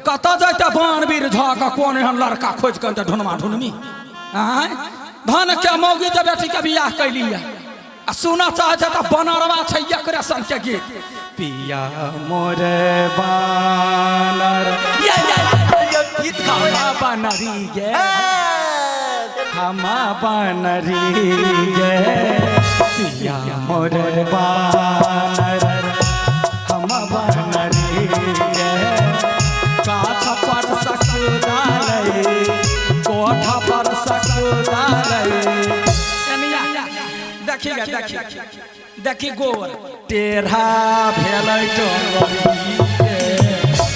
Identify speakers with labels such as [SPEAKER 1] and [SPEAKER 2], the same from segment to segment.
[SPEAKER 1] कतऽ जैते बाणवीर झा के कोन एहन लड़का खोजि कऽ अनतै ढुनमा ढुनमी आँय धन के मौगी जे बेटी के बियाह कैली है आ सुनऽ चाहै छै तऽ बनरवा छै एकरे सन के गीत पिया मोरे बानर ये ये
[SPEAKER 2] ये गीत गावे
[SPEAKER 1] हमा बनरी गे हमा बनरी गे पिया मोरे बानर हमा बनरी गे काठ पर सकुदालै कोठा पर सकुदालै कनिया देखी गे देखी देखी गोर टेढ़ा भेलै टोंगरी गे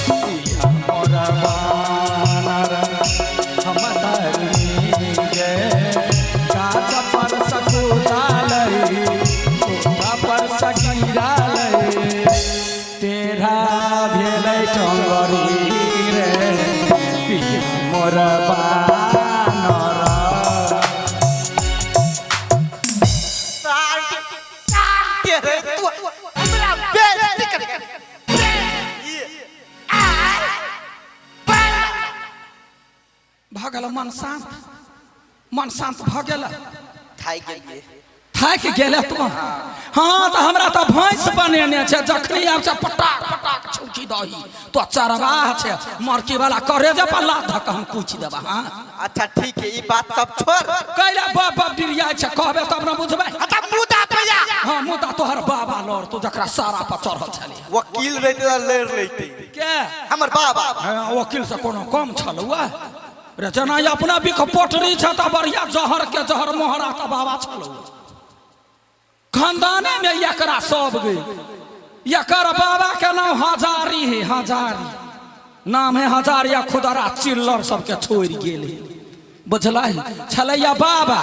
[SPEAKER 1] पिया मोर बानर हम तरनी गे गाछ पर सकुदालै कोठा पर सगिरालै टेढ़ा भेलै टोंगरी रे पिया मोर बानर।
[SPEAKER 2] रे तू हमरा बेइज्जती कर ये
[SPEAKER 1] भऽ गेल मन शान्त, मन शान्त भऽ गेल।
[SPEAKER 2] थाकि गेलियै।
[SPEAKER 1] थाकि गेलै तू? हाँ तऽ हमरा तऽ भैंस बनेने छै, जखनी आब छै पटाक पटाक छौकी दही तो चरवाह छै मरकी वाला करेजे पर लात धऽ कऽ हम कुचि देबा। हाँ
[SPEAKER 2] अच्छा ठीक है, ई बात सब छोड़।
[SPEAKER 1] कैला बाप बाप डिरियाइ छै, कहबे तब ने बुझबै।
[SPEAKER 2] अच्छा मुदा भैया।
[SPEAKER 1] हाँ मुदा तोहर बाबा लड़ तू जकरा सारा पर चढ़ल छलै।
[SPEAKER 2] वकील रहते तऽ लड़ लेते।
[SPEAKER 1] के?
[SPEAKER 2] हमर बाबा।
[SPEAKER 1] हाँ, वकील से कोनो कम छल हुआ रे? जेना ई अपना बिख पोटरी छै तऽ बढ़िया जहर के जहर मोहरा तऽ बाबा छल हुआ। खानदाने में एकरा सब गई। एकर बाबा के नाम हजारी है, हजारी नाम है हजारी। या खुदरा चिल्लर सबके छोड़ गेल है, बुझलै छलैया बाबा।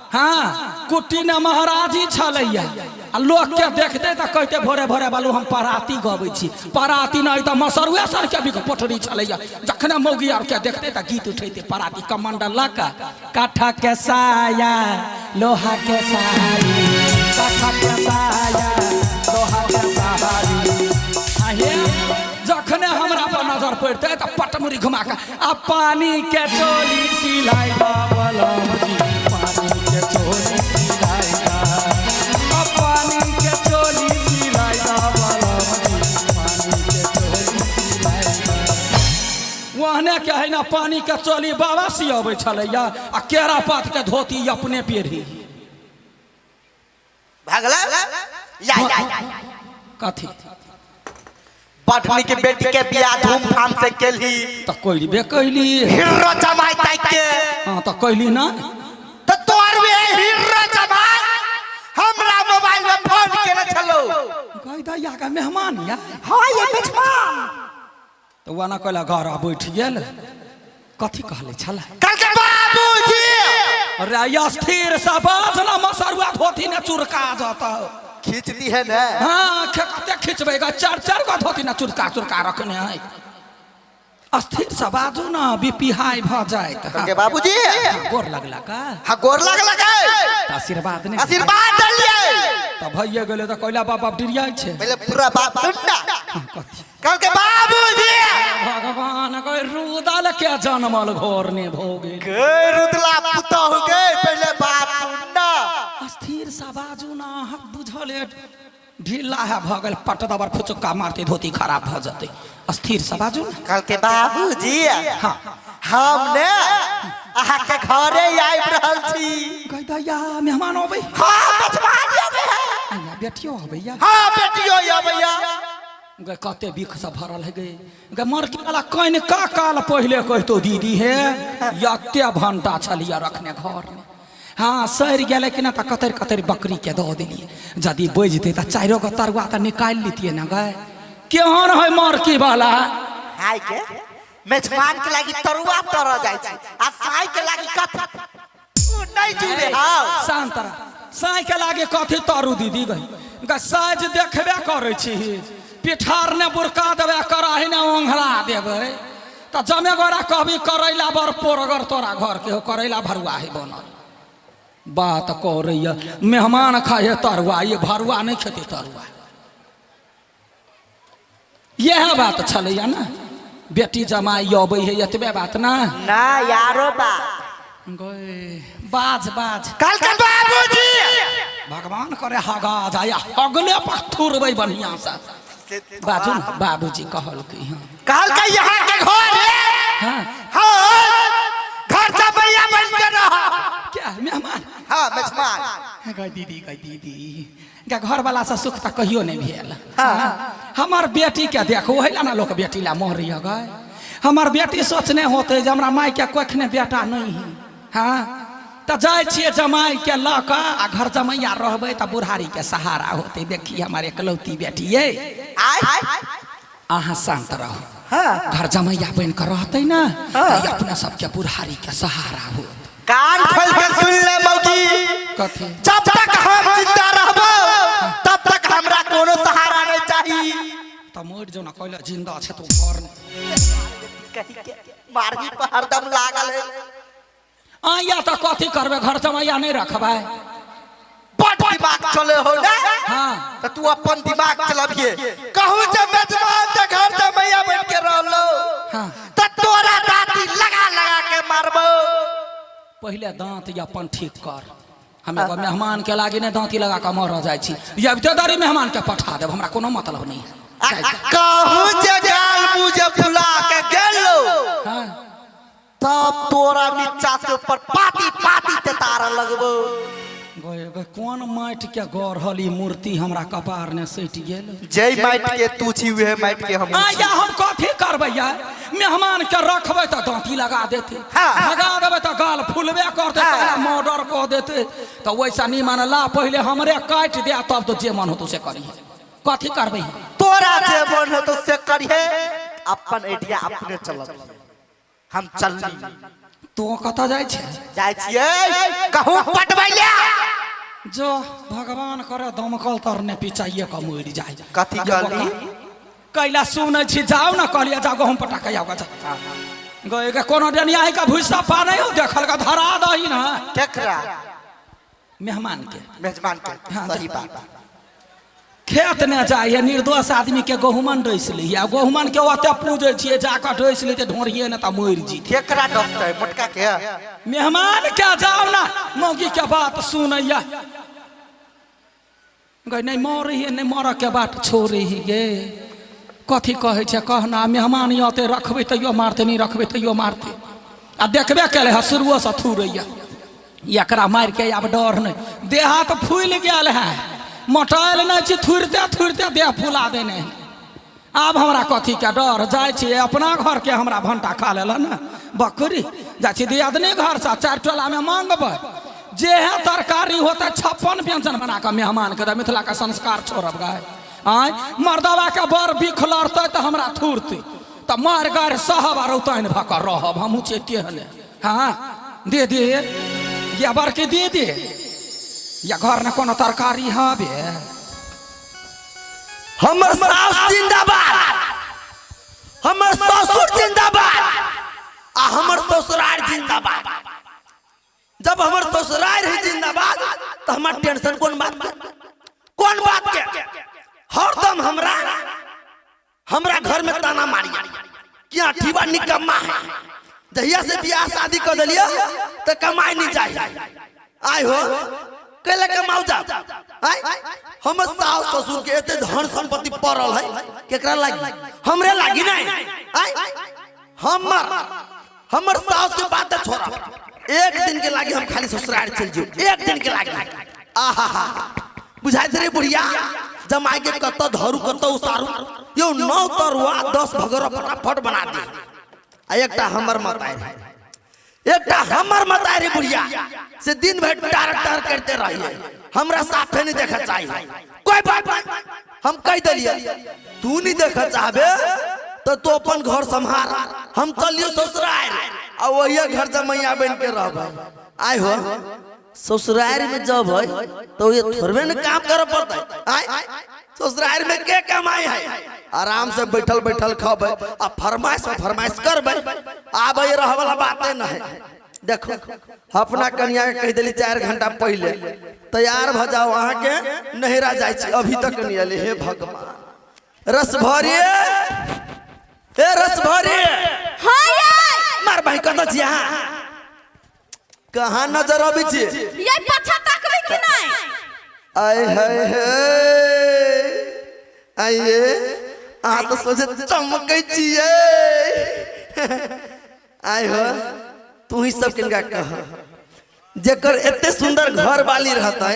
[SPEAKER 1] हाँ कुट्टी ने महाराजी छलैया आ लोक के देखते तऽ कहते भोरे भोरे बालू हम पराती गबै छी, पराती नहि तऽ मसरुए सर के भी पोटरी छलैया। जखने मौगी आर के देखते तऽ गीत उठैते पराती कमंडल लऽ कऽ काठा के साया लोहा के सारी, काठा के साया लोहा के सारी। आहे जखने हमरा पर नजर पड़तै तऽ पटमुरी घुमा कऽ आ पानी के चोली सिलाई दा बलम जी, पानी के चोली सिलाई दा, आ पानी के चोली सिलाई दा बलम जी, पानी के चोली सिलाई दा। ओहने के है ना पानी के चोली बाबा सियाबै छलैया आ केरा पात के धोती अपने पेढ़ी।
[SPEAKER 2] भगला या या या
[SPEAKER 1] कथी?
[SPEAKER 2] बटनी के बेटी के बियाह धूमधाम से केली।
[SPEAKER 1] तऽ करबे कैली।
[SPEAKER 2] हिर्रो जमाई ताकि के।
[SPEAKER 1] हाँ तऽ कैली ना।
[SPEAKER 2] तऽ तोर वे हिर्रो जमाई हमरा मोबाइल में फोन केने छलो।
[SPEAKER 1] कहि दैया के मेहमान या।
[SPEAKER 2] हाँ ये मेहमान।
[SPEAKER 1] तऽ ओना कहला घर आ बैठ गेल। कथी कहले छला?
[SPEAKER 2] कल के बाबूजी।
[SPEAKER 1] अरे स्थिर से बाज ना मसरुआ धोती ने चुरका जतौ।
[SPEAKER 2] खींच दी है ना।
[SPEAKER 1] हाँ कते खींचबै ग, चार चार गो धोती ने चुरका चुरका रखने है। अस्थिर से बाजू ना बीपी हाई भऽ जायत।
[SPEAKER 2] कल के बाबूजी।
[SPEAKER 1] हाँ, गोर लगला का?
[SPEAKER 2] हाँ गोर लगला का।
[SPEAKER 1] तऽ आशीर्वाद ने।
[SPEAKER 2] आशीर्वाद देलियै।
[SPEAKER 1] तऽ भइए गेलै तऽ कोइला बाप बाप डिरियाइ छै।
[SPEAKER 2] पहिले पूरा बात सुन ना।
[SPEAKER 1] हाँ, कथी?
[SPEAKER 2] कल के बाबूजी।
[SPEAKER 1] भगवान के रुदल के जनमल घर ने भऽ गेल।
[SPEAKER 2] गे रुदला पुतहु गे, पहिले बात सुन ना।
[SPEAKER 1] अस्थिर से बाजू ना, बुझल है ढीला है भऽ गेल, पट दबर फुचुक्का मारते धोती खराब भऽ जेतै। अस्थिर से बाजू ना।
[SPEAKER 2] कल के बाबूजी।
[SPEAKER 1] हाँ।
[SPEAKER 2] हम ने अहाँ के घरे आबि रहल छी।
[SPEAKER 1] कहि दैया मेहमान अबै।
[SPEAKER 2] हाँ मेहमान अबै है।
[SPEAKER 1] आया बेटियो अबैया।
[SPEAKER 2] हाँ बेटियो अबैया।
[SPEAKER 1] गे कते बिख से भरल है गे। गे मरकी वाला कनि का काल पहिले कहितो दीदी हे यते भंटा छलिया रखने घर में। हाँ सड़ि गेलै कि ना तऽ कतरि कतरि बकरी के दऽ देलियै। यदि बजतै तऽ चारिो गो तरुआ तऽ निकालि लितियै ना गे। केहन है मरकी वाला?
[SPEAKER 2] हाय के मेजबान के लागी तरुआ तर जाइ छै आ साई के लागी कथी? उ नहीं जुड़े। हाँ
[SPEAKER 1] शांत रह। साई के लागी कथी तरू दीदी गई? गे साइज देखबे करै छी, पिठार ने बुरका देबै, कराही ने ओंघरा देबै। तऽ जमे गोरा कहबी करैला बड़ पोरगर तोरा घर के हो, करैला भरुआ है बनल। बात करैया मेहमान खाए तरुआ, ये भरुआ नहीं खेतै तरुआ। इएह बात छलैया ने। बेटी जमाई अबै है एतबे बात ना।
[SPEAKER 2] ना यारो बा
[SPEAKER 1] गए बाज बाज
[SPEAKER 2] कल के बाबूजी
[SPEAKER 1] भगवान करे हगा जाय अगले पर थुरबै बढ़िया से। बाजू ना बाबूजी कहलकै। हाँ
[SPEAKER 2] कल के यहाँ के घर है।
[SPEAKER 1] हाँ
[SPEAKER 2] हाँ घर जमैया बन के रह।
[SPEAKER 1] क्या मेहमान?
[SPEAKER 2] हाँ मेजमान।
[SPEAKER 1] गई दीदी गई दीदी गे घर वाला से सुख तऽ कहियो नहीं भेल। हाँ हमर बेटी के देखो ओहि ला ना लोक बेटी ला मरी गए। हमर बेटी सोचने होते जे हमरा माय के कखने बेटा नहीं है। हाँ तऽ जाइ छियै जमाई के लऽ कऽ आ घर जमैया रहबै तऽ बुढ़ारी के सहारा होते। देखी हमर एकलौती बेटी ये
[SPEAKER 2] आय
[SPEAKER 1] अहाँ शांत रहू।
[SPEAKER 2] हाँ
[SPEAKER 1] घर जमैया बनि कऽ रहतै ना
[SPEAKER 2] हाँ।
[SPEAKER 1] तऽ अपना सबके बुढ़ारी के सहारा होत।
[SPEAKER 2] कान खोल के सुन ले मौगी,
[SPEAKER 1] कथी?
[SPEAKER 2] जब तक हम जिंदा रहबो तब तक हमरा कोनो सहारा नहीं चाहिए।
[SPEAKER 1] तऽ मरि जो ना कहले जिंदा छै तू घर
[SPEAKER 2] कही के मारही पर हरदम लागल है।
[SPEAKER 1] आया तऽ कथी करबै घर जमैया नहीं रखबै?
[SPEAKER 2] बड़ दिमाग चले हो ना।
[SPEAKER 1] हाँ
[SPEAKER 2] तो तू अपन दिमाग चलबिए। कहूँ जे मेजबान जे घर जमैया बन के रहलो
[SPEAKER 1] हाँ
[SPEAKER 2] तो तोरा दांती लगा लगा के मारबो।
[SPEAKER 1] पहिले दांत अपन ठीक कर। हम एगो मेहमान के लागी नहीं दांती लगा कऽ मरऽ जाइ छी। अबिते दारी मेहमान के पठा देब हमरा कोनो मतलब नहीं है।
[SPEAKER 2] कहूँ जे गाल मुँह जे फुला के गेलो
[SPEAKER 1] हाँ
[SPEAKER 2] तब तोरा नीचा से ऊपर पाती पाती ते तारा लगबो।
[SPEAKER 1] गए गए कोन माटि के गढ़ल ई मूर्ति हमरा कपार ने सटि गेल।
[SPEAKER 2] जय माटि के तू छी उहे माटि के हम छी।
[SPEAKER 1] आया हम कथी करबै यार? मेहमान के रखबै तऽ दांती लगा देते।
[SPEAKER 2] हाँ।
[SPEAKER 1] लगा देबै तऽ गाल फुलबे करतै।
[SPEAKER 2] हाँ।
[SPEAKER 1] तोरा मर्डर कऽ देते। तऽ वैसा नहीं मानला पहिले हमरे काटि दे तब तो जे मन होतो से करिहे। कथी करबै?
[SPEAKER 2] तोरा जे मन होतो से करिहे। अपन आइडिया अपने चलब। हम चलली।
[SPEAKER 1] तू कतऽ जाइ छै?
[SPEAKER 2] जाइ छियै कहूँ पटबै ले।
[SPEAKER 1] जो भगवान करे दमकल तर ने पिचाइए कऽ मरि जाय।
[SPEAKER 2] कथी कहली?
[SPEAKER 1] कैला सुनै छी जाउ ना कहलियै जाउ गहूम पटा के आउ जा। गए के कोनो डेनियाही का भूसा पा नहीं हो देखल का धरा दही ना।
[SPEAKER 2] केकरा?
[SPEAKER 1] मेहमान के।
[SPEAKER 2] मेजबान के।
[SPEAKER 1] हाँ,
[SPEAKER 2] सही बात।
[SPEAKER 1] खेत ने जाइए निर्दोष आदमी के गहुमन डसि लैए आ गहुमन के ओते पूजै छियै जाकऽ डसि लेतै ढोरिये ने तऽ मरि जेतै।
[SPEAKER 2] केकरा डसतै मोटका के?
[SPEAKER 1] मेहमान के जाउ ना मौगी के बात सुनैया। गए नहीं मरै है नहीं मरऽ के बात छोड़ै ही गे। कथी कहै छै कहना मेहमान अतै रखबै तैयो मारतै नहीं रखबै तैयो मारतै। आ देखबे केलै हँ शुरुओसँ थुरैया। एकरा मारि के आब डर नहीं। देह हाथ फूलि गेल है मोटायल नहीं छी थुरिते थुरिते देह फुला देने है। आब हमरा कथी के डर? जाइ छियै अपना घर के हमरा भंटा खा लेलक ने बकरी। जाइ छी दियादनी घर से चारि टोला में मांगबै जे है तरकारी होतै 56 व्यंजन बना कऽ मेहमान के देबै। मिथिला के संस्कार छोड़ब गाय। आँय मर्दवा के बड़ बिख लड़तै तऽ हमरा थुरतै तऽ मारि गारि सहब आ रौतानि भऽ कऽ रहब। हमहूँ छियै तेहने। हाँ दे दे या बड़की दे दे या घर में कोनो तरकारी हबे।
[SPEAKER 3] हमर सास जिंदाबाद, हमर ससुर जिंदाबाद आ हमर ससुरार जिंदाबाद। जब हमर ससुरार है जिंदाबाद तो हमार टेंशन कौन बात के? कौन बात के? हरदम हमरा हमरा घर में ताना मारिया कि अठीबा निकम्मा है। जहिया से बियाह शादी कर दिलिया तो कमाई नहीं चाहिए। आय हो कैले कमाऊ जा? आय हमर सास ससुर के एते धन संपत्ति पड़ल है केकरा लागी? हमरे लागी नहीं। आय हमर हमर सास के बात छोड़ा एक दिन के लागी हम खाली ससुराल चल जियो एक दिन के लागी। आहा बुझाइत रे बुढ़िया जमाई के कत धरू कत उसारू यो 9 तरुआ 10 भगरा फटाफट बना दे। आ एकटा हमर मताई रे, एकटा हमर मताई रे बुढ़िया से दिन भर टार टार करते रहिए हमरा साफे नहीं देखा चाहिए। कोई बात नहीं हम कह दिलिए तू नहीं देखा चाहबे तो तू अपन घर संभार हम चलियो ससुराल आ वही घर जमैया बन के रहबै। आय हो ससुराल में जब है तो ये थोड़बे न काम करे पड़तै। आय ससुराल में के कमाई है? आराम से बैठल बैठल खबै आ फरमाइश पर फरमाइश करबै। आबै रह वाला बाते न है। देखो अपना कन्या के कह दिली 4 घंटा पहले तैयार भ जाओ अहाँ के नहिरा जाइ छी अभी तक नहीं अले। हे भगवान रस भरिए ए रस भरे।
[SPEAKER 4] हाँ ये।
[SPEAKER 3] मार भाई कत छी अहाँ? कहाँ नजर अबै छी?
[SPEAKER 4] ये पाछा ताकबै कि नहीं?
[SPEAKER 3] आय हाय हाय, आइए अहाँ तऽ सोचे चमकै छियै। आय हो, तू ही सब किनका कह जेकर एते सुंदर घर वाली रहतै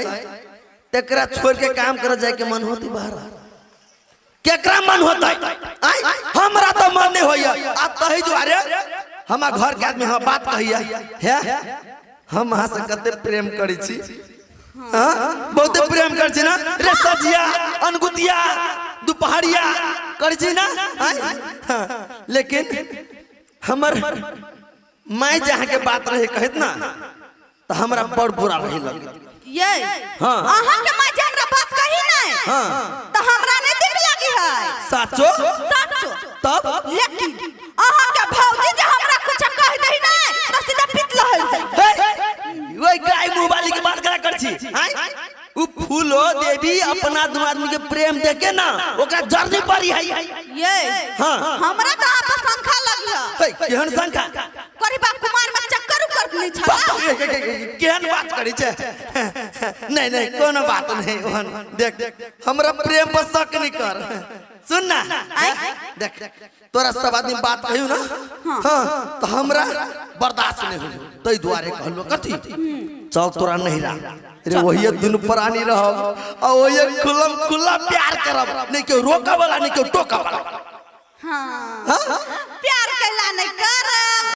[SPEAKER 3] तेकरा छोड़ के काम करे जाय के मन होती बाहर? केकरा मन होतै? आय हमरा तो मन नहीं होइया। आ तही दुआरे हमार घर के आदमी हम बात कहिया है, हम अहाँ से कते प्रेम करै छी। हाँ बहुते प्रेम करै छी ना रे सजिया अनगुतिया दुपहरिया करै छी ना। हाँ, लेकिन हमर माय जहाँ के बात रहे कहत ना तो हमरा बड़ बुरा रहे लगे।
[SPEAKER 4] ये
[SPEAKER 3] हाँ।
[SPEAKER 4] अहाँ के माय जे हमरा बात कही नहीं
[SPEAKER 3] हाँ।
[SPEAKER 4] तो हमरा नहीं दिख लगी है।
[SPEAKER 3] साचो?
[SPEAKER 4] साचो।
[SPEAKER 3] तब?
[SPEAKER 4] लेकिन अहाँ के भौजी जे हमरा कुछ कह दही नहीं तो सीधा पित लहल जाय।
[SPEAKER 3] हे, ओइ गाय मुंह वाली के बात करा कर छी। आय उ फूलो देवी अपना दू आदमी के प्रेम देके ना ओकरा जरनी पड़ी है।
[SPEAKER 4] ये
[SPEAKER 3] हाँ।
[SPEAKER 4] हमरा तो आपस शंखा लगी है।
[SPEAKER 3] हे, केहन शंखा?
[SPEAKER 4] करीबा कुमार में चक्कर उकर नहीं छला।
[SPEAKER 3] केहन बात करी छे? नहीं नहीं कोनो बात नहीं ओहन। देख हमरा प्रेम पर शक नहीं कर। सुन ना देख तोरा सब आदमी बात कहियो ना। हाँ तो हमरा बर्दाश्त नहीं होई तई दुआरे कहलो कथी चल तोरा नहिरा रे वही दुनु प्राणी रहब आ वही खुलम खुला प्यार करब, नहीं केओ रोका वाला नहीं केओ टोका वाला।
[SPEAKER 4] हाँ
[SPEAKER 3] हाँ?
[SPEAKER 4] प्यार कैला नहीं करब।